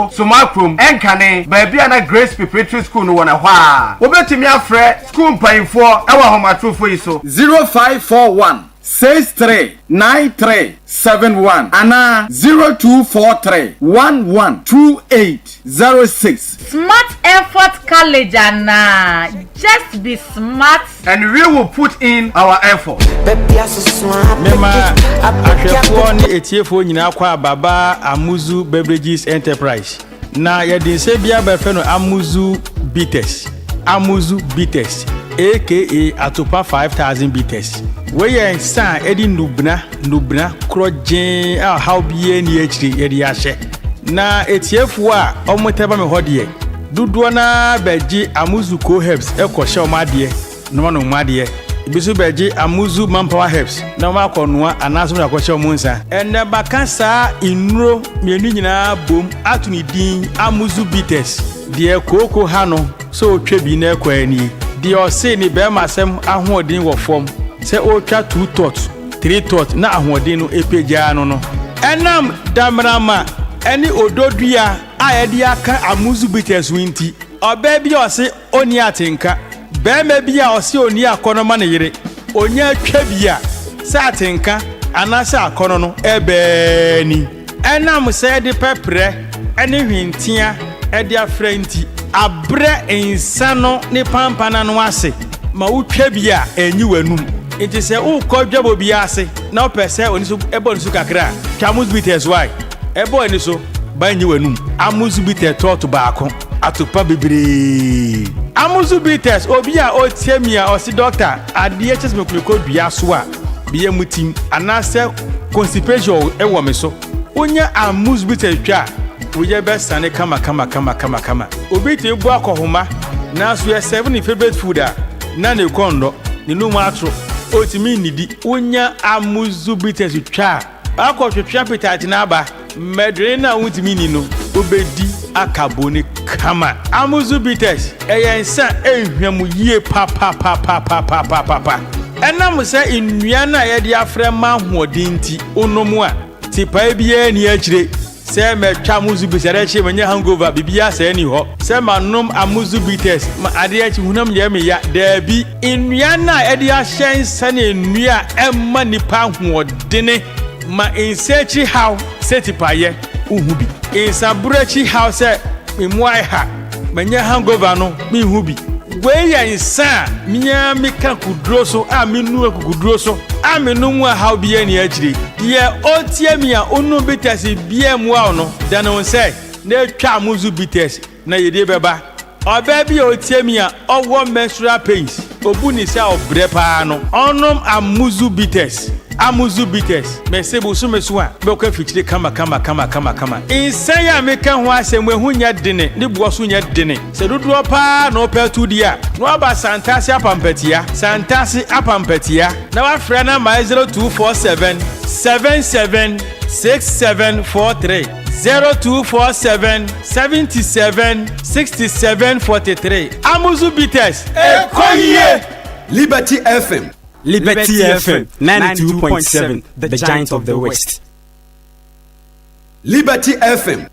Somakrom, ɛnkane baabi a na Grace Preparatory School no wɔ no hɔ a. Wobɛtumi afrɛ school mpanyimfoɔ ɛwɔ ahomatorofo yi so. 0541 63 93 71 anaa 0243 11 28 06. Smart Effort College anaa, just be smart. And we will put in our effort. Mema ahwɛfoɔ ne etiefoɔ nyinaa kɔ ababa Amuzu Beverages Enterprise na yɛde nsa bi abɛfɛ no Amuzu Bitters, Amuzu Bitters aka Atopa 5000 Bitters. Wei yɛ nsa a ɛde nnubena nnubena korɔ gyee a ɔhaw biara ni akyiri yɛde ahyɛ. Na etiefoɔ a wɔn tɛ ba mi hɔ deɛ, dodoɔ naa bɛgye Amuzu Co Herbs ɛkɔhyɛ wɔn adeɛ na wɔn anom adeɛ. Ebi nso bɛgye Amuzu Manpower Herbs na wɔn akɔnoa anaasɛ wɔn akɔhyɛ wɔn nsa. Ɛnɛ baka saa nnuro mmienu nyinaa bom ato ne din Amuzu Bitters. Deɛ kooko ha no sɛ otwa bi na ɛkɔ ani, deɛ ɔse ne bɛrima asɛm ahoɔden wɔ fam sɛ ɔretwa two tot, three tot na ahoɔden no epagyaa no, ɛnam damarama ɛne ododua a yɛde aka Amuzu Bitters nti, ɔbaa bi a ɔse ɔni atenka, bɛrima bi a ɔse ɔni akɔnɔ ma ne yere onya atwa bi a sɛ atenka anaasɛ akɔnɔ no ɛbɛɛ ni. Ɛnam sɛ yɛde pɛprɛ ɛne hwentia ɛde afrɛ nti, abrɛ nsa no ne pampana no ase ma wotwa bi a ɛnyi w'anum. Nti sɛ wokɔ dwabɔ bi ase na wopɛ sɛ oni so ɛbɔ ne so kakra a, twa Amuzu Bitters wae ɛbɔ ani so ba nyi w'anum. Amuzu Bitters tɔɔto baako, atopa bebree. Amuzu Bitters, obi a ɔtie mi a ɔsi dɔkta adeɛ kyɛ sɛ mekɔ dua so a biyɛ mu tim anaasɛ constipation ɛwɔ me so, wonya Amuzu Bitters twa a, woyɛ bɛsane kama kama kama kama kama. Obi te bu akɔhoma nanso yɛ serve ne favourite food a, na ne kɔn dɔ ne num atoro, otumi nnidi. Wonya Amuzu Bitters twa a, akɔtwetwe appetite n'aba mmɛdwene no a wontumi ni no, wobɛdi aka bo ne kama. Amuzu Bitters ɛyɛ nsa ehwam yie papapapapapapapa. Ɛnam sɛ nnua no a yɛde afrɛ ma ahoɔden nti, wonom a tipae biara ni akyire sɛ mɛtwa Amuzu Bitters adeɛ akyi manya hangover, biribiara sɛɛ ni hɔ sɛ manom Amuzu Bitters ma adeɛ akyi hunam yɛ me ya. Daabi, nnua no a yɛde ahyɛ nsa ne nnua a ɛma nipa ahoɔdene ma nsa akyi haw sɛ tipaeɛ wohu bi, nsaboro akyi haw sɛ mmoa ha manya hangover no, menhu bi. Wei yɛ nsa a mea meka kuduro so a menu akukuduro so a menom a haw biara ni akyire. Deɛ ɔtie mi a ɔnum bitters bia mmoa wo no, dane wo sɛ na atwa Amuzu Bitters na yɛde bɛba. Ɔbaa bi a ɔtie mi a ɔwɔ menstrual pains, obu ne sɛ ɔbrɛ paa no, ɔnom Amuzu Bitters. Amuzu Bitters, mɛsɛ bosome so a bɛkɔ afikyire kama kama kama kama kama. Nsa yi a meka ho asɛm, ehu nyɛ dene, ne boɔ so nyɛ dene. Sɛ dodoɔ paa na ɔpɛ to di a, na waba Santase Apampatia, Santase Apampatia, na wafrɛ namba yɛ 0247 77 6743, 0247 77 67 43. Amuzu Bitters, ɛkɔ yie. Liberty FM. Liberty FM 92.7, the giant of the West. Liberty FM.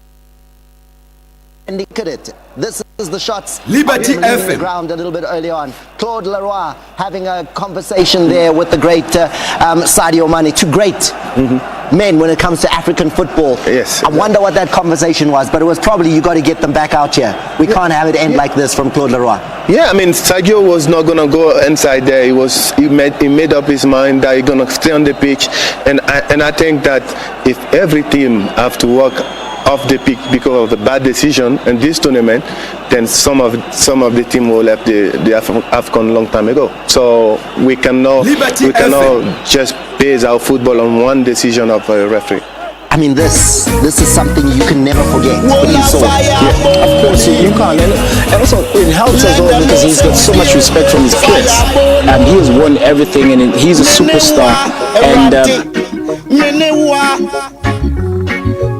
Indicated. This is the shots Liberty of him leaving the FM. ground a little bit early on. Claude Leroy having a conversation there with the great Sadio Mane, two great men when it comes to African football. I wonder what that conversation was, but it was probably, you got to get them back out here. We can't have it end like this, from Claude Leroy. Yeah, I mean, Sadio was not gonna go inside there. He made up his mind that he's gonna stay on the pitch, and I think that if every team have to walk off the pitch because of the bad decision in this tournament, then some of the team will left the AFCON long time ago. So we cannot Liberty we cannot FM. just base our football on one decision of a referee. I mean, this is something you can never forget what you saw. Yeah, of course you can't. And also it helps as well because he's got so much respect from his peers. He has won everything and he's a superstar. And Menewa,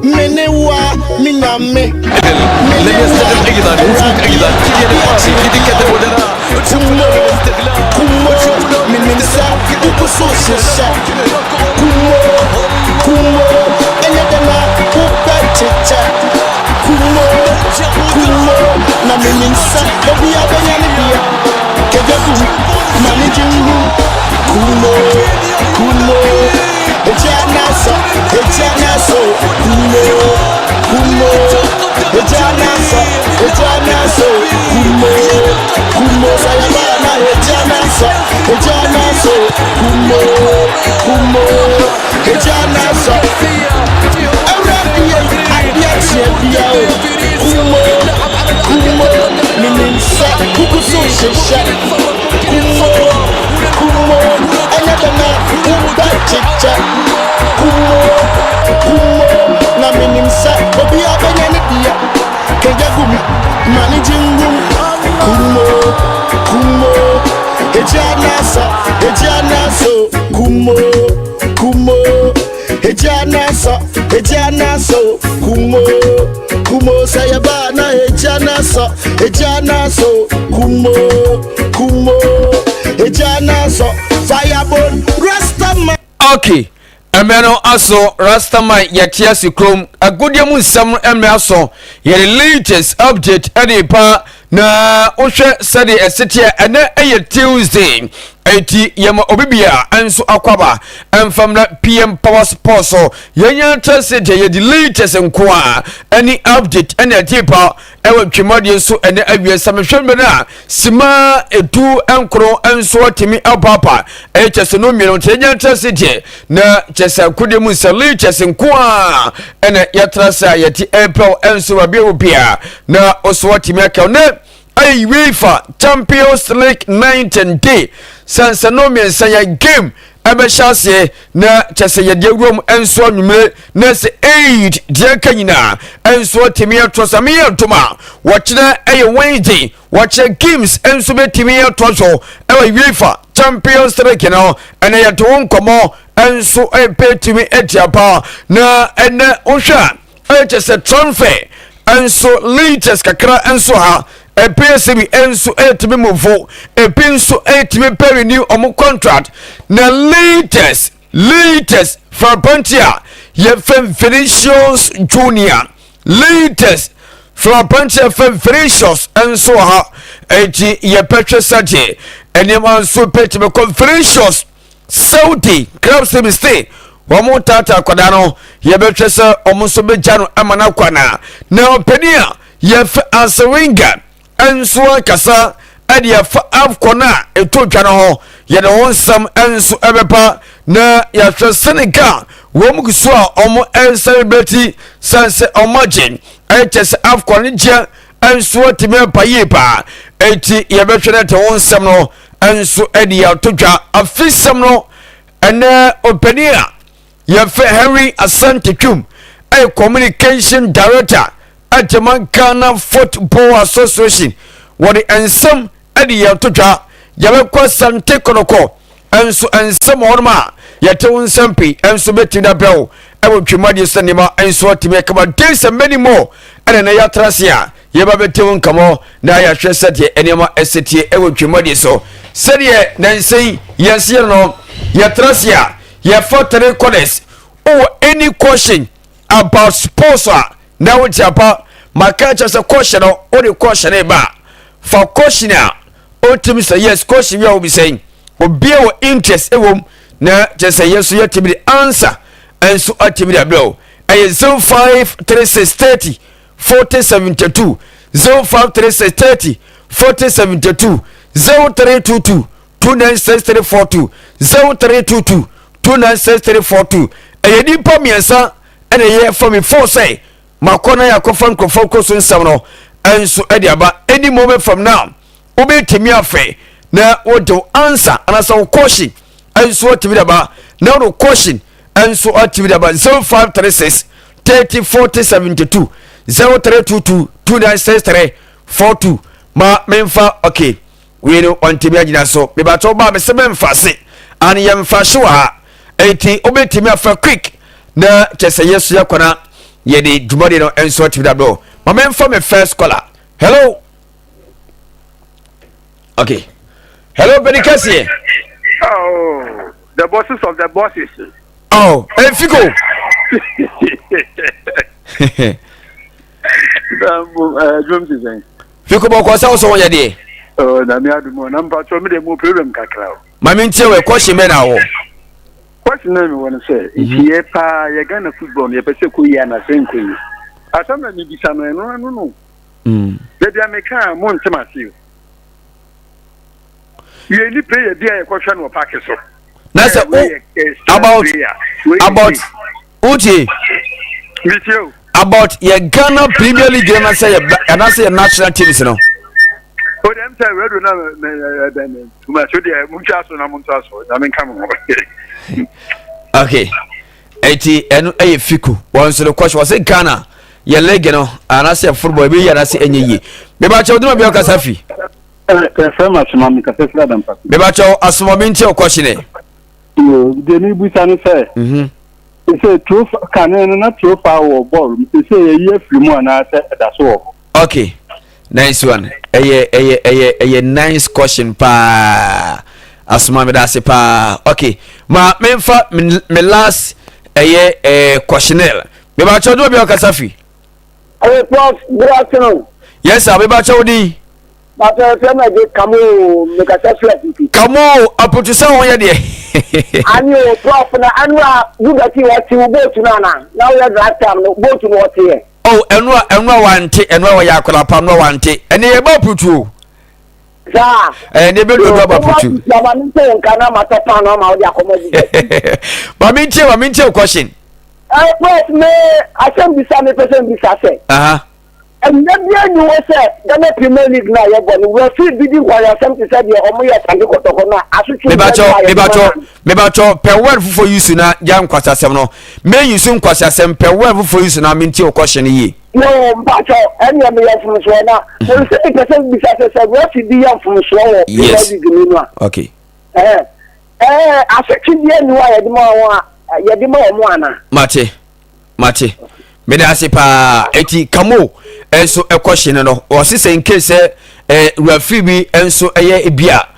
menewa, minyame. لم يستغل ايضا وجود ايضا كيليان مبابي في دكه البدلاء. Kumo, kumo, minimisa, ukusushisha. Kumo, kumo, enyedena, kupe chicha. Kumo. Kumo na menim sɛ obia bɛnya ne deɛ. Kagya gum ma ne gye nhu. Kumo, kumo, egya n'asɔ, egya n'asɔ. Kumo, kumo, egya n'asɔ, egya n'asɔ. Kumo, kumo, sayaba na egya n'asɔ, egya n'asɔ. Kumo, kumo, egya n'asɔ. Awurade yɛ adeɛ kyeɛ bia o. Kumo, kumo, menim sɛ kuku so hyehyɛ. Kumo, kumo, ɛnyɛ dɛ na wobɛ kyekyɛ. Kumo, kumo, na menim sɛ obiara bɛnya ne deɛ. Kagya gu mu, ma ne gye ngum. Kumo, kumo, egya n'asɔ, egya n'asɔ. Kumo, kumo, egya n'asɔ, egya n'asɔ. Kumo, kumo, sɛ yɛba na egya n'asɔ, egya n'asɔ. Kumo, kumo, egya n'asɔ. Firebone, Rastaman. Okay, mmerɛ no aso Rastaman yɛte ase kurom agodeɛ mu nsɛm mmerɛ aso yɛde latest update ɛde pa na wohwɛ sɛdeɛ ɛseteɛ ɛnɛ ɛyɛ Tuesday eti yɛma obi bia nso akwaba ɛmfamna PM Power Sports so yɛnya kyerɛ sɛ deɛ yɛde latest nko a ɛne update ɛne ɛde pa ɛwɔ twemadeɛ so ɛnɛ awie sɛ mehwɛ mmerɛ no a sima 19 nso atumi apaapa ɛyɛ kyɛ sɛ no mmienu nti ɛnya nkyerɛ se deɛ na kyɛ sɛ akodeɛ mu sɛ kyɛ sɛ nko a ɛna yɛtra sɛ a yɛte ɛpɛw ɛnso baabi ɛwɔ bia na ɔso atumi aka ne ɛyɛ UEFA Champions League 19 day sɛnsɛ no mmiɛnsa yɛ game ɛbɛhyɛ aseɛ na kyɛ sɛ yɛde awuram nso anwummere na sɛ aid deɛ nka nyinaa nso atumi ato sɛ meyɛ ntom a wɔkyerɛ ɛyɛ Wednesday wɔkyerɛ games nso bɛtumi ato so ɛwɔ UEFA Champions League no ɛnɛ yɛto ho nkɔmmɔ nso ɛbɛtumi atia paa na ɛnɛ wohwɛ a ɛkyɛ sɛ transfer nso latest kakra nso ha ɛpɛ bi nso ɛtumi move ebi nso ɛtumi pɛ renew ɔmo contract na latest latest frapanti a yɛfɛ Vinicius Junior latest frapanti a yɛfɛ Vinicius nso wɔ ha eti yɛpɛtwɛ sɛdeɛ nneɛma nso pɛtumi kɔ Vinicius Saudi club sɛ stay wɔn taataa akwadaa no yɛbɛhwɛ sɛ wɔn nso bɛgya no ama no akɔ na na ɔpanin a yɛfɛ Arsene Wenger nso akasa ɛde afa AFCON a ɛtɔ dwa no ho yɛde ho nsɛm nso ɛbɛpa na yɛahwɛ Senegal wɔn gu so a wɔn ɛcelebrate san sɛ wɔn agye ɛkyɛ sɛ AFCON no gyeɛ nso atumi apa yie paa eti yɛbɛhwɛ no te ho nsɛm no nso ɛde ato dwa afisɛm no ɛnɛ ɔpanin a yɛfɛ Henry Asante Twum ɛyɛ communication director ɛtɛma Ghana Football Association wɔde nsɛm ɛde yɛn to dwa yɛbɛkɔ Asante Kɔtɔkɔ nso nsɛm wɔ hɔnom a yɛte wo nsɛm pii nso bɛtumi da brɛw ɛwɔ twemadeɛ sɛ nneɛma nso atumi akama days and many more ɛna na yɛatra se a yɛba bɛte wo nkɔmmɔ na yɛahwɛ sɛdeɛ nneɛma ɛsɛtie ɛwɔ twemadeɛ so sɛdeɛ nansɛn yɛnseɛ no yɛtra se a yɛfa three corners wowɔ any question about sports a na wote apa maka kyerɛ sɛ question no wode question no ba a fa question a ɔtumi sɛ yes question bi a wobisɛn obia wɔ interest ɛwɔ mu na kyerɛ sɛ yɛn nso yɛtumi de answer nso atumi de abrɛ wo ɛyɛ 0536 30 40 72 0536 30 40 72 0322 296342 0322 296342 ɛyɛ nipa mmiɛnsa ɛna ɛyɛ fa mi fo sɛ makɔ na yɛakɔfa nkurɔfoɔ kɔ so nsɛm no ɛnso ɛde aba. Any moment from now wobɛtumi afɛ na wode wo answer anaasɛ wo question ɛnso atumi de aba na wode wo question ɛnso atumi de aba 0536 30 40 72 0322 2963 42 ma memfa. Okay, wei no ɔntumi agyina so mebatɔ ba me sɛ mɛmfa se ane yɛmfa hye wɔ ha enti wobɛtumi afa quick na kyɛ sɛ yɛso yɛkɔna yɛde dwumadi no nso atumi da brɛ ma memfa me first caller. Hello, okay, hello, Benny kɛseɛ. Oh, the bosses of the bosses. Oh, Efiko. Adwuma te sɛn? Fiko bɔkɔ sɛ wosɛ wonyɛ deɛ. Nyame adom na mpakyɛ me deɛ mo problem kakra o. Ma me ntie wɔ question bɛ na wɔ. Question na mewɔ no sɛ nti yɛ paa yɛ Ghana football no yɛpɛ sɛ kɔ yie anasɛ nkɔ yie. Asɛm na mebisa no ɛno ɛno no. Baabi a meka a mo ntem ase o. Yɛ ni player bi a yɛkɔhwɛ no wɔ park so. Na sɛ o about about wotie. Metie o. About yɛ Ghana Premier League na sɛ yɛ anaasɛ yɛ national teams no. O deɛ m sɛ radio na mɛ bɛn mɛ tuma so deɛ mo ntwa so na mo ntoa so na me nka mo ho. Okay. Eti ɛno ɛyɛ fiku wɔn nso no kɔhyɛ wɔsɛ Ghana yɛ league no anaasɛ football ebi yɛ anaasɛ ɛnyɛ yie. Mebakyɛw duma bi ɔkasa fi. Ɛfrɛ m asoma me kasa firi Adampa. Mebakyɛw asoma mi nkyɛw kɔhyene. Yo, deɛ mebusa ne sɛ, mhm. sɛ turofa kane no na turofa wɔ bɔɔl mu sɛ yɛyi afiri mu anaasɛ ɛda so wɔ hɔ. Okay, nice one. Ɛyɛ ɛyɛ ɛyɛ ɛyɛ nice question paa. Asoma me da ase paa. Okay, ma memfa me last ɛyɛ ɛɛ questionnaire. Mebakyɛw duma bi ɔkasa fi. Ɛyɛ prof good afternoon. Yes sir, meba kyɛw din. Pastor sɛ ma gye kamo o, mekasa firi aputu. Kamo aputu sɛ ho yɛ deɛ. Ani o prof na ɛnu a Bugatti wɔte wo boat no ana na woyɛ last time no boat no wɔte yɛ. Oh ɛnu a ɛnu a wante ɛnu a wɔyɛ akwadaa pa ɛnu a wante ɛne yɛ ba aputu o. Saa. Ɛne bɛ dodo aba aputu. Mama mi nse nka na ma tɔ paano ama wode akɔmɔ Bugatti. Mami ntie mami ntie question. Eh, prof, me asɛm bisa me pɛ sɛ mbisa sɛ. Ɛnna bi ani hɔ sɛ Ghana Premier League no a yɛbɔ no, referee bi di nkwayasɛm te sɛ deɛ ɔmo yɛ Asante Kɔtɔkɔ no a, asotwe bɛn Mebakyɛw, na yɛde ma mebakyɛw, no? mebakyɛw, pɛ word foforɔ use na gya nkwasiasɛm no. Me use nkwasiasɛm, pɛ word foforɔ use na mentie wo question no yie. Yoo, mpakyɛw, ɛnneɛ meyɛ mfomsoɔ na mese mepɛ sɛ mebisa sɛ sɛ referee bi yɛ mfomsoɔ wɔ Premier Yes. League no mu a, Okay. ɛɛ, Ɛɛ, asotwe biara nni hɔ a yɛde ma wɔn a yɛde ma wɔn anaa? Mate, mate. Meda ase paa. Eti Kamo nso ɛkɔ hye no no. Ɔse sɛ nke sɛ eh, referee bi nso ɛyɛ ebi a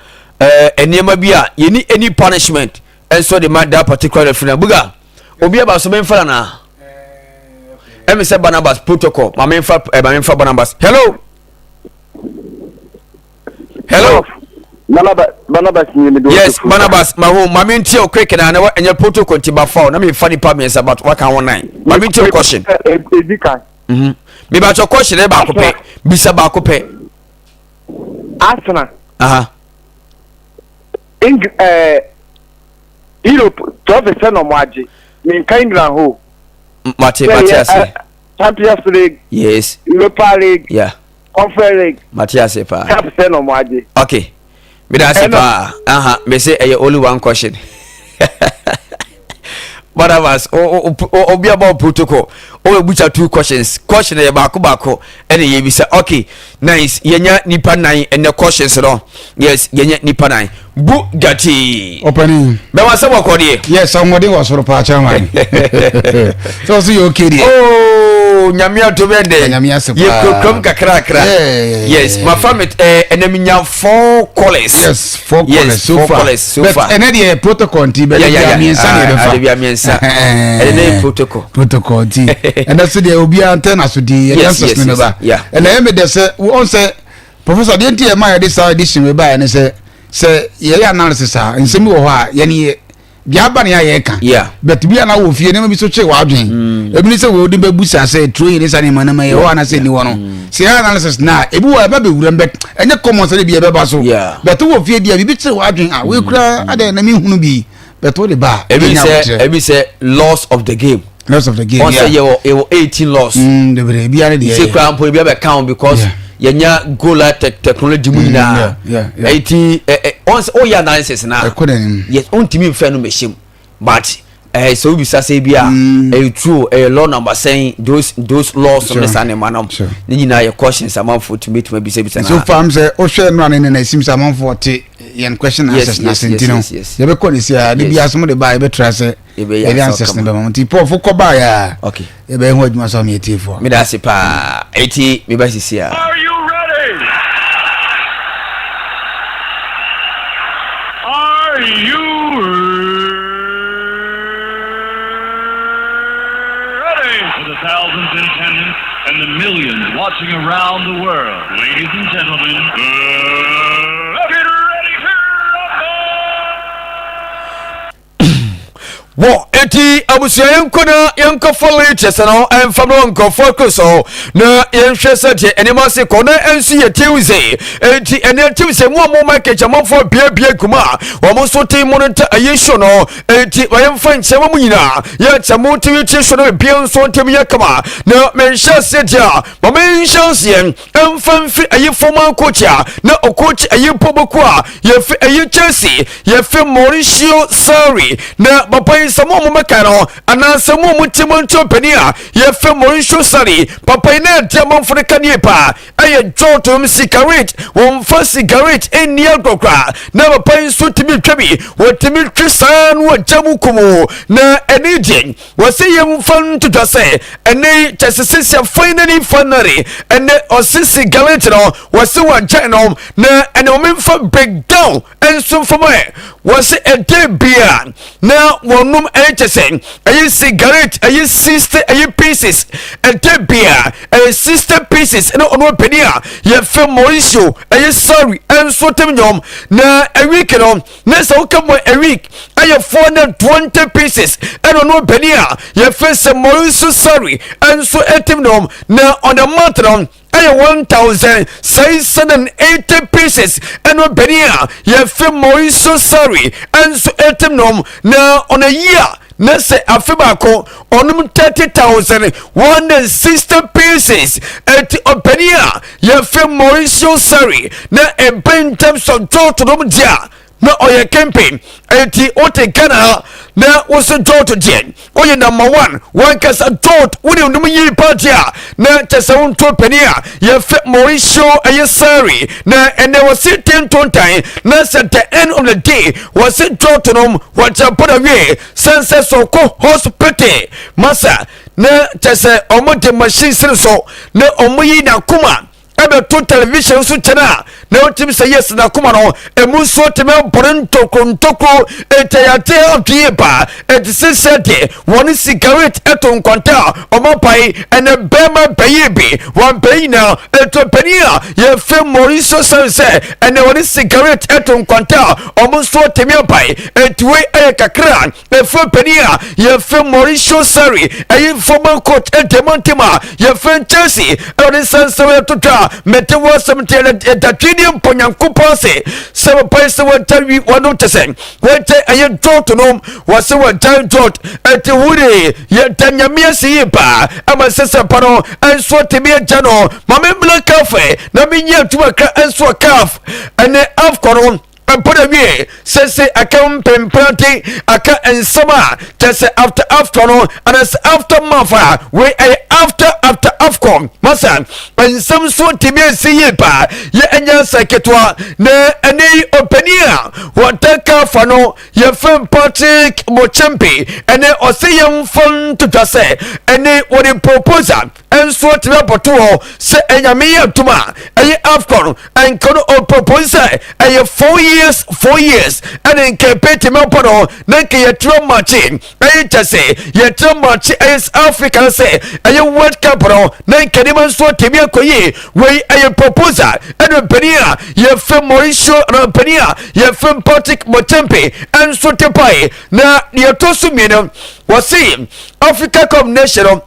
eh, nneɛma bi a yɛni any punishment nso de ma that particular referee na buga obi aba so memfa na ɛmi sɛ Barnabas protocol ma memfa eh, ma memfa Barnabas. Hello. hello. Barnabas Barnabas ni mi do. Yes Barnabas ma ho maame ntie o quick na na ɛnyɛ protocol nti ba fa o na mi fa nipa mmiɛnsa but waka ho nan maame ntie o question. Edi kan. Mhm mi ba kyɛ question yɛ baako pɛ bisa baako pɛ. Arsenal. Aha. Eng ɛɛ eh, Europe trophy sɛ na ɔmo agye mi nka England ho. Mate mate ase. Champions League. Yes. Europa League. Yeah. Conference League. Mate ase paa. Cup sɛ na ɔmo agye. Okay. Meda ase paa. Aha, me se ɛyɛ only one question. Barnabas, obi about protocol. O ebusa two questions. Question yɛ baako baako ɛna yɛ bisa. Okay, nice. Yɛnya nipa nan ɛnɛ questions no. Yes, yɛnya nipa nan. Bu gati. Ɔpanin. Bɛma sɛ bɔkɔ deɛ. Yes, ahoɔden wɔ soro paa chairman. Sɛ ɔso yɛ okay deɛ. Oh, nyame ato bɛ dɛ. Nyame ase paa. Yɛ kurom kakrakra. Yes, ma fa me eh ɛnɛ mi nya four callers. Yes, four callers yes, so four far. Callers so But far. ɛnɛ deɛ protocol nti bɛ de bia mmiɛnsa na yɛbɛfa. Ade bia mmiɛnsa. Ɛnɛ ne protocol. Protocol nti. Ɛnɛ so deɛ obiara ntɛ na so din. Yɛ answers no bɛba. Ɛnɛ yɛ mi dɛ sɛ wɔn sɛ. Professor, deɛ nti a ɛma yɛde saa edition wei baeɛ ne sɛ sɛ yɛyɛ analysis a nsɛm bi wɔ hɔ a yɛne yɛ deɛ aba ne a yɛka yeah. but bi a na wɔ fie nneɛma bi so kye w'adwen mm. ebi ne sɛ wei wode bɛbu saa sɛ turo yi ne saa nneɛma nneɛma yɛ hɔ anaasɛ nni hɔ no mm. sɛ yɛyɛ analysis na ebi wɔ ɛba bɛwura m but ɛnyɛ common sɛ de bi ɛbɛba so but wɔ fie deɛ biribi kyere w'adwen a wei koraa mm. adɛn na menhunu bi but wode ba a ebi sɛ ebi sɛ loss of the game loss of the game ɔn sɛ yɛwɔ yɛwɔ 18 loss mm bebree bi ara deɛ sɛ kura mpo ebi abɛ count because yeah. yɛnya goal line te technology mu mm, nyinaa eti ɛ ɛ ɔn sɛ ɔyɛ analysis na ɛkɔ n'anim yes ɔntumi nfɛn no mɛhyɛ mu but ɛɛ sɛ obi sa sɛ bi a ɛyɛ true ɛyɛ law number sɛn those those laws ne saa nneɛma no ne nyinaa yɛ questions amanfoɔ tumi tumi bisabisa na. so fam sɛ wohwɛ nnora ne nana esim sɛ amanfoɔ te yɛn question answers na ase nti no yɛbɛkɔ ne si a ne bi asom de ba yɛbɛtra sɛ yɛde answers no bɛma nti paul fo kɔ baeɛ a yɛbɛyɛ ho adwuma sɛ ɔne atiefoɔ meda ase paa ɛti meba sisi a. Are you ready? Are you ready? For the thousands in attendance and the millions. Millions watching around the world. Ladies and gentlemen, uh, get ready to Wɔ eti abusua yɛnkɔ na yɛnkɔfa latest no ɛmfa no nkurɔfoɔ kɔ so na yɛnhwɛ sɛ deɛ nneɛma ase kɔ na ɛnso yɛ Tuesday. Eti ɛnɛ Tuesday mu a mo ma kɛkyɛmanfoɔ biabia gu mu a wɔn nso te mu no nta ɛyɛ show no. Eti ma yɛmfa nkyɛn mu nyinaa yɛkyɛ mo tv ti show no bia nso ntɛm yɛ kama na menhyɛ aseɛ deɛ a ma menhyɛ aseɛ ɛmfa mfiri ɛyɛ former coach a na ɔcoach ɛyɛ pɔbɔku a yɛfɛ ɛyɛ Chelsea yɛfɛ Mauricio Sarri. Na papa yi sɛ mo a mobɛka no anaasɛ mo a mote mo nkyɛn panin a yɛfɛ Mauricio Sarri, papa yi na ɛde amanfo no ka nie paa ɛyɛ dwɔtom sigaret, wɔmfa sigaret nni agorɔ koraa. Na papa yi nso tumi twa bi, wɔtumi twe saa no wɔgya mu kumu. Na ɛne deɛ wɔsɛ yɛmfa ntotwa sɛ ɛnɛ yi kyɛ sɛ sɛsia finally finally ɛnɛ ɔse sigaret no wɔse wɔagyae no. Na ɛne wɔmfa breakdown nso mfam ɛ wɔse ɛdɛ bia na wɔnom ɛyɛ kyɛ sɛ ɛyɛ cigarette ɛyɛ 60 ɛyɛ pieces, ɛdɛ bia ɛyɛ 60 pieces. Na ɔno ɔpanin a yɛfɛ Mauricio ɛyɛ Sarri ɛnso tem nyɔm na a week no na sɛ woka mu a week ɛyɛ 420 pieces. Ɛna ɔno ɔpanin a yɛfɛ sɛ Mauricio Sarri ɛnso ɛtem nyɔm na on the month no ɛyɛ 1680 pieces. Ɛno bɛni a yɛfɛ Mauricio Sarri ɛnso ɛtem nom na ɔna yi a na sɛ afe baako ɔnom 30,160 pieces. Ɛti ɔpanin a yɛfɛ Mauricio Sarri na ɛbɛn in terms of dɔɔto deɛ a na ɔyɛ campaign. Eti wote Ghana ha na woso dɔɔto deɛ woyɛ number one wankasa dɔɔt wone nom yie party a na kyɛ sɛ wonto panin a yɛfɛ Mauricio ɛyɛ Sarri. Na ɛnɛ wɔse tentontan na sɛ the end of the day wɔse dɔɔto nom wɔkyɛ bɔ na wie sɛnsɛ sɛ ɔkɔ hospital masa na kyɛ sɛ ɔmo de machine sere so na ɔmo yi n'akoma ɛbɛto television so kyɛn a na wotumi sɛ yes, n'akoma no emu nso tumi abɔre ntokuro ntokuro. Ɛtɛyate adwene ba ɛte sɛ sɛ deɛ wɔne cigarette ɛto nkwanta a ɔmo pae ɛnɛ bɛrima bɛyɛ bi wɔn bɛyi nyinaa. Ɛtɔ panin a yɛfɛ Mauricio Sarri sɛ ɛnɛ wɔne cigarette ɛto nkwanta a ɔmo nso tumi apae. Ɛtiwe ɛyɛ kakra ɛfɛ panin a yɛfɛ Mauricio Sarri ɛyɛ former coach ɛntɛmɔntɛm a yɛfɛ Chelsea ɛwɔde nsansɛm ɛtotɔ a mɛte wɔ asɛm te ɛdatwe ne mpɔ Nyankopɔn se sɛ wɔpae sɛ wɔgya wi wɔnom kyɛ sɛ wɔgya ɛyɛ dɔɔto nom wɔsɛ wɔgya dɔɔt. Ɛte wure yɛda Nyame ase yie paa ama sɛ sɛ pa no ɛnso tumi agya no. Ma memmena kafe na menyɛ adwuma kra ɛnso CAF ɛne AFCON no mpo na wie sɛsɛ aka mpemprante aka nsɛm a kyɛ sɛ after after no anaasɛ after month a wei ɛyɛ after after AFCON masa nsɛm so ntumi ansi yie paa. Yɛ ɛnyɛ nsa ketewa na ɛne yi ɔpanin a wɔda kafa no yɛfrɛ Patrick Motsepe ɛne ɔsɛ yɛmfa ntotwa sɛ ɛne wɔde proposal nso atumi abɔto hɔ sɛ ɛnyame yɛ atom a ɛyɛ AFCON nka no ɔpropose sɛ ɛyɛ 4 years 4 years ɛne nka ɛpɛtumi abɔ no na nka yɛtwerɛ makye ɛyɛ kyɛ sɛ yɛtwerɛ makye ɛyɛ Africa no sɛ ɛyɛ World Cup no na nka nneɛma nso atumi akɔ yie. Wei ɛyɛ proposal ɛne mpanin a yɛfɛ Mauricio na mpanin a yɛfɛ Patrick Motsepe ɛnso te pae. Na deɛ ɛtɔ so mmienu, wɔse Africa Cup nation no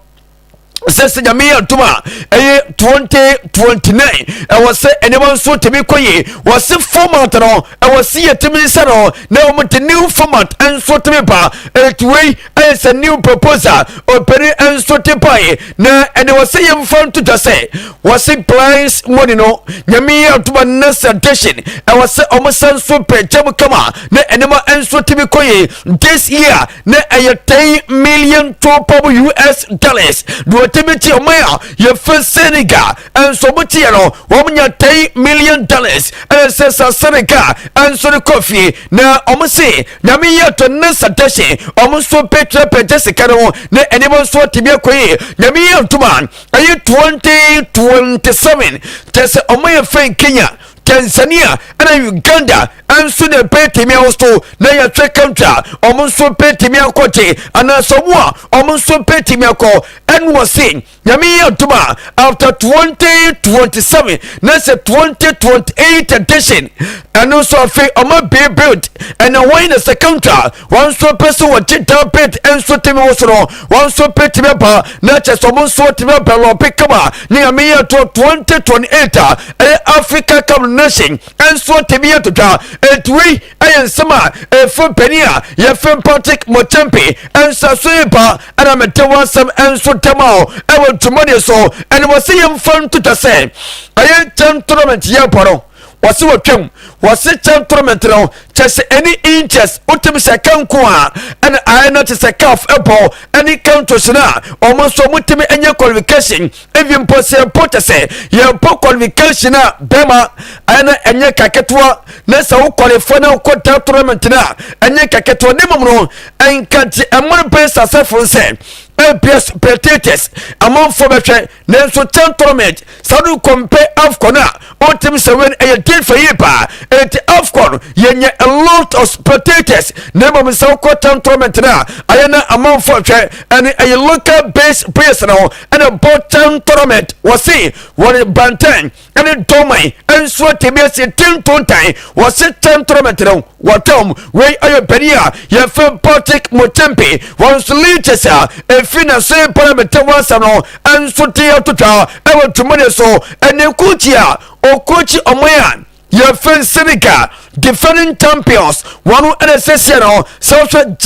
sɛ Nyame yɛ ntom a ɛyɛ 2029 ɛwɔ sɛ nneɛma nso tumi kɔ yie. Wɔse format no ɛwɔ sɛ yɛtumi nsa no na wɔn de new format nso tumi ba. Ɛti wei ɛyɛ sɛ new proposal ɔpɛni nso te pae. Na ɛne wɔ sɛ yɛmfa nto dwa sɛ wɔse prize money no Nyame yɛ ntom a next edition ɛwɔ sɛ wɔn san so pɛ gyam kama na nneɛma nso tumi kɔ yie. This year na ɛyɛ 10 million top up US dollars na wɔtumi te ɔman a yɛfɛ Senegal nso wɔn teɛ no wɔn nya $10 million. Ɛna sɛ sa Senegal nso no kɔ fie na wɔn se Nyame yɛ to ne suggestion wɔn nso pɛtwerɛ pɛgye sika no ho na nneɛma nso atumi akɔ yie. Nyame yɛ ntoma ɛyɛ 2027 kyɛ sɛ wɔn yɛ fɛn Kenya. Tanzania ɛna Uganda nso na ɛbɛtumi ahosto na yɛhwɛ country a wɔn nso bɛtumi akɔgye anaasɛ wɔn a wɔn nso bɛtumi akɔ. Ɛna wɔse Nyame yɛ adom a, after 2027 na sɛ 2028 edition ɛno nso afei ɔma bee build. Ɛna wɔn na sɛ country a wɔn nso pɛ sɛ wɔgye dan bid nso tumi wɔ so no, wɔn nso pɛ tumi aba na kyɛ sɛ wɔn nso tumi aba lɔpe kama ne Nyame yɛ to 2028 a ɛyɛ Africa Cup Nation nso tumi yɛ totwa. Ɛtumi ɛyɛ nsɛm a ɛfo panin a yɛfrɛ Patrick Mokyempe nsa so yi ba, ɛna mete wɔn asɛm nso dɛm a ɛwɔ dwumadie so. Ɛna wɔsi yɛmfa ntotwa sɛ ɛyɛ kyɛn tournament yɛ bɔ no, wɔsi wɔtwam, wɔsi kyɛn tournament no kyɛ sɛ ɛni interest wotumi sɛ kanko a ɛna ayɛ na kyɛ sɛ CAF ɛbɔ ɛne countries no a wɔn nso wɔtumi ɛnyɛ qualification. Ebi mpo sɛ mpo kyɛ sɛ yɛbɔ qualification a bɛrima ɛyɛ na ɛnyɛ kaketewa na sɛ wo qualify na wokɔ da tournament no a, ɛnyɛ kaketewa ne mmom no ɛnka nti ɛmo no bɛyɛ sasɛfo sɛ ebia spectators amanfoɔ bɛhwɛ. Nanso kyɛn tournament saa no kɔmpɛ AFCON a ɔntumi sɛ wɛn ɛyɛ den fɛ yie paa. Enti AFCON yɛnyɛ a lot of spectators, na mmom sɛ wokɔ kyɛn tournament no a, ayɛ na amanfoɔ hwɛ. Ɛne ɛyɛ local based players no ɛna bɔ kyɛn tournament. Wɔse wɔne bantɛn ɛne dɔman nso atumi asi tintontan. Wɔse kyɛn tournament no wɔtɔm. Wei ɛyɛ panin a yɛfɛ Patrick Mokyempe wɔn nso leaders a ɛfiri na so parliament wɔn asɛm no nso te atotwa ɛwɔ dwumadi so. Ɛne kookyi a ɔkookyi ɔman a yɛfɛ Senegal, defending champions, wɔn ɛna sɛsiɛ no sɛ wɔhwɛ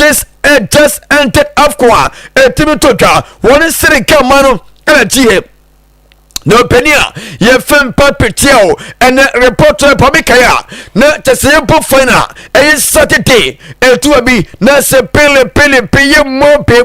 just entered AFCON a ɛtumi to dwa, wɔn Senegal ma no ɛna gyeɛ. Na ɔpanin a yɛfɛ mpa peteɛ o, ɛnɛ report no pa mekae a na kyɛ sɛ yɛbɔ final ɛyɛ Saturday ɛtoa bi na sɛ pele pele pe yɛ mmɔ pe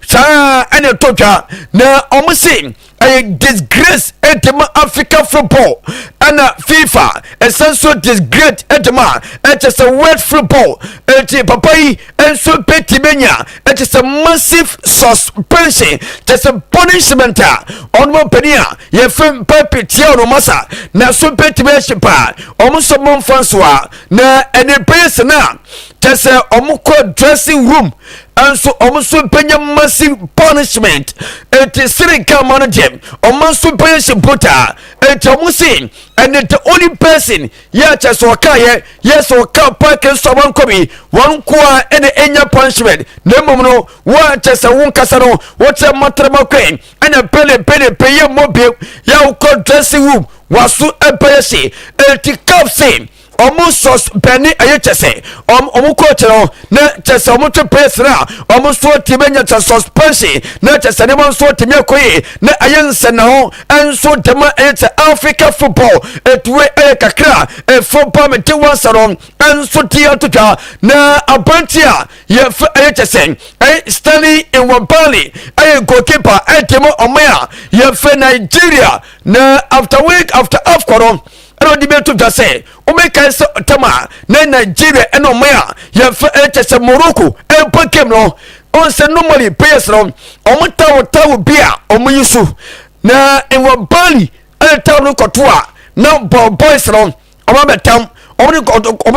saa ɛna ɛtɔ dwa na ɔmo se ɛyɛ disgrace ɛde ma Africa football, ɛna FIFA ɛsan so disgrace ɛde ma ɛkyɛ sɛ world football. Ɛnti papa yi nso bɛtumi anya ɛkyɛ sɛ massive suspension, kyɛ sɛ punishment a ɔno mpanin a yɛfɛ mpa pitia ɔno masa na so bɛtumi ahye paa. Ɔmo nso mo mfa nso a na ɛne bɛyɛ sɛ na kyɛ sɛ ɔmo kɔ dressing room nso ɔmo nso bɛnya massive punishment. Eti sere kama no deɛ ɔmo nso bɛyɛ hyɛ botaa. Eti ɔmo se ɛne the only person yɛ kyɛ sɛ ɔka yɛ sɛ ɔka park nso a wankɔ bi, wɔn nko a ɛna ɛnya punishment. Na mmom no wɔn a kyɛ sɛ wo nkasa no wɔkyerɛ matrama kwan ɛna pele pele pe yɛ mmɔ bio yɛ wokɔ dressing room waso ɛbɛyɛ hye. Eti CAF se ɔmo suspend ɛyɛ kyɛ sɛ ɔmo coach no na kyɛ sɛ ɔmo twe players no a ɔmo nso tumi anya kyɛ suspension na kyɛ sɛ nneɛma nso tumi akɔ yie na ɛyɛ nsɛnnaho nso dɛm ɛyɛ kyɛ Africa football etuwe ɛyɛ kakra ɛfo ba mi te wansa no nso te atotwa. Na aberante a yɛfɛ ɛyɛ kyɛ sɛ ɛyɛ Stanley Nwabali, ɛyɛ goalkeeper ɛde mu ɔman a yɛfɛ Nigeria, na after week after AFCON no ɛna ɔde bɛto dwa sɛ wobɛkae sɛ ɔtam a na Nigeria ɛna ɔman a yɛfɛ ɛkyɛ sɛ Morocco ɛbɔ game no, ɔn sɛ normally players no ɔmo tawo tawo bi a ɔmo yi so na Nwabali ɛna tawo no kɔto a na ball boys no ɔmo abɛtam, ɔmo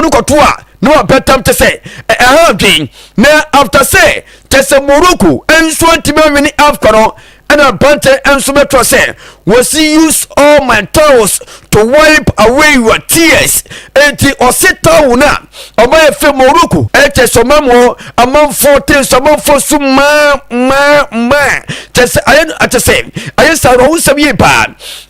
de kɔto a na wabɛtam kyɛ sɛ ɛha adwen. Na after sɛ kyɛ sɛ Morocco nso antumi anwene AFCON no, ɛna aberanteɛ nso bɛtɔ sɛ wɔsi "Use all my towels to wipe away your tears." Eti ɔsi towel no a ɔma yɛ fɛ Morocco ɛkyɛ sɛ ɔma mu amanfoɔ te nso amanfoɔ so maa maa maa kyɛ sɛ ayɛ akyɛ sɛ ayɛ sɛ awerɛhosɛm yie paa.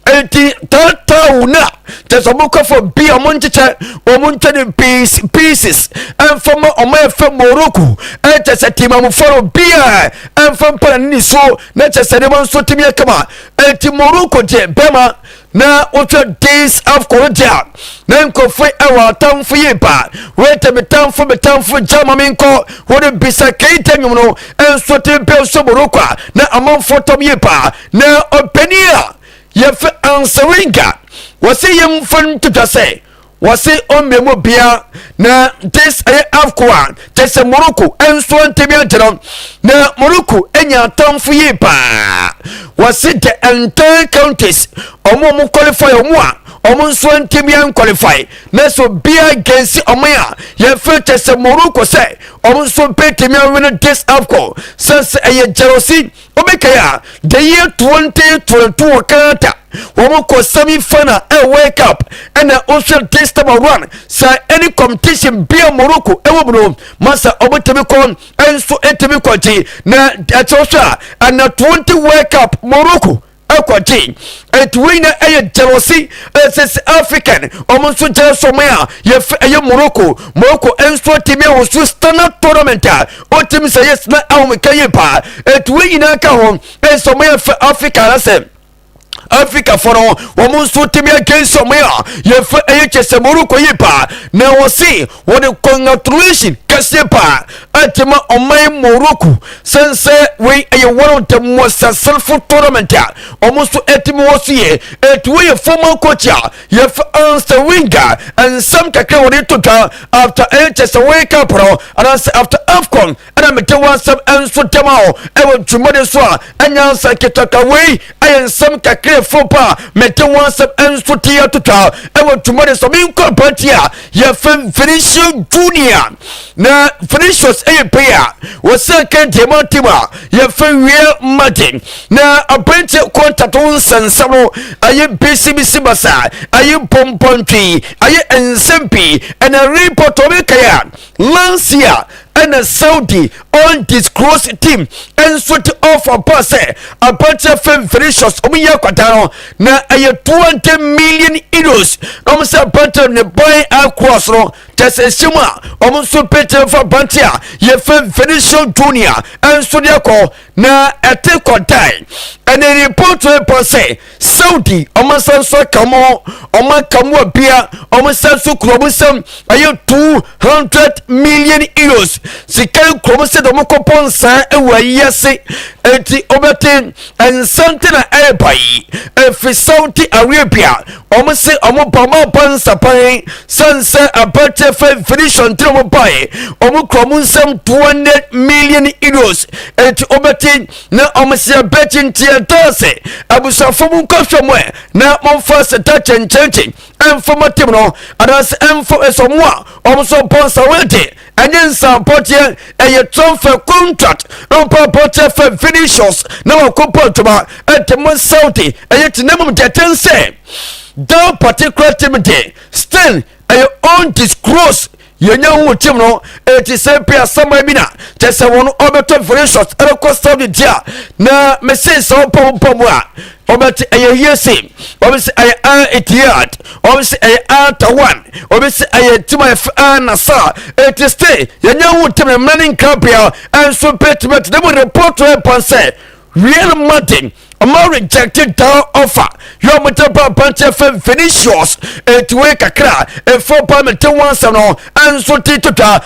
Eti taa towel no a kyɛ sɛ ɔmo kɔfɔ bi a ɔmo nkyekyɛ ɔmo ntwa ne pieces pieces ɛnfa ma ɔmo yɛ fɛ Morocco ɛkyɛ sɛ temamufoɔ no bi a ɛnfa mpa na ne so na kyɛ sɛ nneɛma nso tumi yɛ kama. Eti Morocco deɛ bɛrima na wotwa days AFCON deɛ a na nkurɔfoɔ ɛwɔ atamfo yie paa. Wɔyɛ me tamfo, me tamfo gya ma me nkɔ wɔde bisa keita nnwom no nso te mpɛ nso Morocco a na amanfoɔ tɔm yie paa. Na ɔpanin a yɛfɛ Arsene Wenger wɔsi yɛmfa ntotwa sɛ wɔsi ɔmmɛ mu bia na this ɛyɛ AFCON a kyɛ sɛ Morocco nso ntɛmi agyina na Morocco anya atamfo yie paa. Wɔsi the entire countries ɔmo a ɔmo qualify, ɔmo a Ɔmo nso ntumi anqualify na sɛ obiara against ɔman a yɛfrɛ kyɛ sɛ Morocco sɛ ɔmo nso bɛtumi awin this AFCON sɛ ɛyɛ jealousy. Wobɛkae a, the year 2022 wɔ Canada, wɔn kɔ semi final ɛ World Cup. Ɛna wohwɛ this time around sɛ any competition bia Morocco ɛwɔ mu no masa, ɔmo kɔ ɛnso ɛtumi kɔgye. Na ɛkyɛw hwɛ a, ɛna 20 World Cup Morocco ɛkɔgye. Ɛti wei na ɛyɛ jealousy. Ɛsɛ sɛ African ɔmo nso gyina so ɔmo a yɛfɛ ɛyɛ Morocco. Morocco nso atumi ahosuo standard tournament a ɔtumi sɛ yɛ sena ahomeka yie paa. Ɛti wei nyinaa ka ho ɛsɛ ɔmo yɛfɛ Africa anasɛ Africa fɔ no, wɔn nso tumi against ɔmo a yɛfɛ ɛyɛ kyɛ sɛ Morocco yie paa. Na wɔsi wɔde congratulation kɛseɛ paa ɛtema ɔman Morocco sɛnsɛ wei ɛyɛ one of the most successful tournament a ɔmo nso ɛtumi wɔ so yɛ. Ɛti wei yɛ former coach a yɛfɛ Arsene Wenger nsɛm kakra wɔde to dwa after ɛyɛ kyɛ sɛ World Cup no anaasɛ after AFCON. Ɛna mete wɔn asɛm nso dɛm a ɛwɔ dwumadi so a ɛnya nsa ketaka. Wei ɛyɛ nsɛm kakra efo pa a mete wɔn asɛm nso te atotwa ɛwɔ dwumadi so. Menkɔ aberanteɛ a yɛfɛ Vinicius Junior. Na Vinicius ɛyɛ player wɔsɛ kɛntɛma team a yɛfɛ Real Madrid. Na aberanteɛ contract ho nsɛnsɛm no ɛyɛ bisibisi basa, ɛyɛ pɔmpɔntwi, ɛyɛ nsɛm pii. Ɛna report ɔbɛkae a, last year ɛna Saudi undisclosed team nso te offer pa sɛ aberanteɛ fɛn Vinicius, ɔmo yɛ akwadaa no, na ɛyɛ €20 million. Na ɔmo sɛ aberanteɛ ne buy across no kyɛ sɛ ɛhyɛ mu a, ɔmo nso pɛtɛ fa aberanteɛ a yɛfɛ Vinicius Junior nso de akɔ. Na ɛte kɔdae ɛna report report sɛ Saudi ɔmo nsa nso aka ɔmo, ɔmo aka mu abia, ɔmo nsa nso kuro ɔmo nsam ɛyɛ €200 million. Sika kurom sɛ de ɔmo kɔpɔ nsaa ɛwɔ ayi ase. Eti ɔbɛte nsɛnte na ɛreba yi efi Saudi Arabia. Ɔmo se ɔmo ba, ɔmo aba nsapan sɛnsɛ aberanteɛ fɛ Vinicius ntene ɔmo bae, ɔmo kura ɔmo nsam €200 million. Eti ɔbɛte na ɔmo se abɛkyi nti ɛda ase abusuafo mu nkɔhwɛ mu ɛ na momfa seta kyɛnkyɛnkyɛn ɛmfa mo team no anaasɛ ɛmfa ɛsɛ ɔmo a ɔmo nso bɔ nsa wɔde ɛnyɛ nsampɔteɛ, ɛyɛ transfer contract na ɔmpa pɔteɛ fɛ Vinicius na wakɔpɔ adwuma ɛde mo Saudi. Ɛyɛ te na mmom deɛ ten sɛ that particular team de still ɛyɛ undisclosed, yɛnya hu team no. Ɛti sɛ pɛ asɛm bi na kyɛ sɛ wɔn ɔbɛtɔ Vinicius ɛbɛkɔ Saudi di a, na mese sɛ wɔpɔ wɔpɔ mu a, ɔbɛte ɛyɛ yie se ɔbɛsɛ ɛyɛ Al Ittihad, ɔbɛsɛ ɛyɛ Al Tawan, ɔbɛsɛ ɛyɛ team a yɛfɛ Al Nassr. Ɛti still yɛnya hu team no mmerɛ ne nkrabea ɛnso pɛtumi ne mu report ɛpɔn sɛ Real Madrid ɔmo rejected that offer yɛ ɔmo tɛ ba aberanteɛ fɛ Vinicius. Eti wei kakra efo pa mi te wɔn asɛm no ɛnso ti twitwa na.